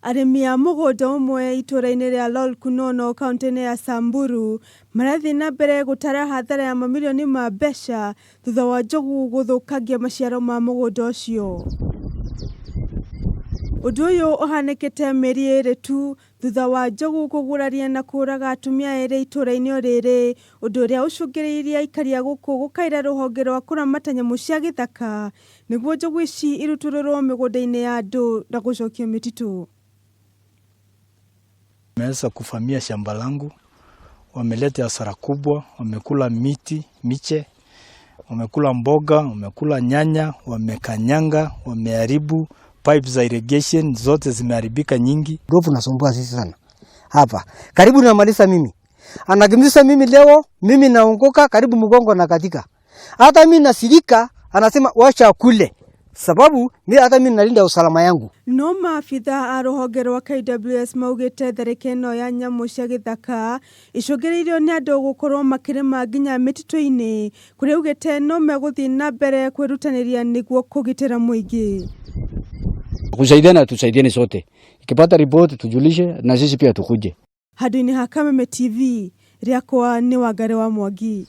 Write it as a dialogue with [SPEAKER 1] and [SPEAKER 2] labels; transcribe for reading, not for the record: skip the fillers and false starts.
[SPEAKER 1] Arĩmi a mũgũnda ũmwe itũũra-inĩ rĩa Lolkunono kauntĩ-inĩ ya Samburu marathiĩ na mbere gũtara hathara ya mamirioni ma mbeca thutha wa njogu gũthũkangia maciaro ma mũgũnda ũcio. Ũndũ ũyũ ũhanĩkĩte mĩeri ĩrĩ tu thutha wa njogu kũguraria na kũraga atumia erĩ itũũra-inĩ o rĩrĩ, ũndũ ũrĩa ũcũngĩrĩirie aikari a gũkũ gũkaĩra rũhonge rwa kũramata nyamũ cia gĩthaka nĩguo njogu ici irutũrũrwo mĩgũnda-inĩ ya andũ na gũcokio mĩtitũ.
[SPEAKER 2] Wameweza kuvamia shamba langu, wameleta hasara kubwa, wamekula miti, miche, wamekula mboga, wamekula nyanya, wamekanyanga, wameharibu pipe za irrigation zote zimeharibika nyingi.
[SPEAKER 3] Ndovu nasumbua sisi sana hapa, karibu namaliza mimi, anakimbiza mimi leo, mimi naongoka karibu mgongo na katika, hata mimi nasirika, anasema wacha kule sababu mi hata mimi nalinda usalama yangu.
[SPEAKER 1] No maabitha a rũhonge rwa KWS maugĩte tharĩka ĩno ya nyamũ cia gĩthaka icũngĩrĩirio nĩ andũ gũkorwo makĩrĩma nginya mĩtitũ-inĩ kũrĩa augĩte no megũthiĩ na mbere kwĩrutanĩria nĩguo kũgitĩra mũingĩ.
[SPEAKER 4] Kusaidiana, tusaidiane sote. Ikipata ripoti tujulishe na sisi pia tukuje.
[SPEAKER 1] Handũ-inĩ ha Kameme TV rĩakwa nĩ Wangari wa Mwangi.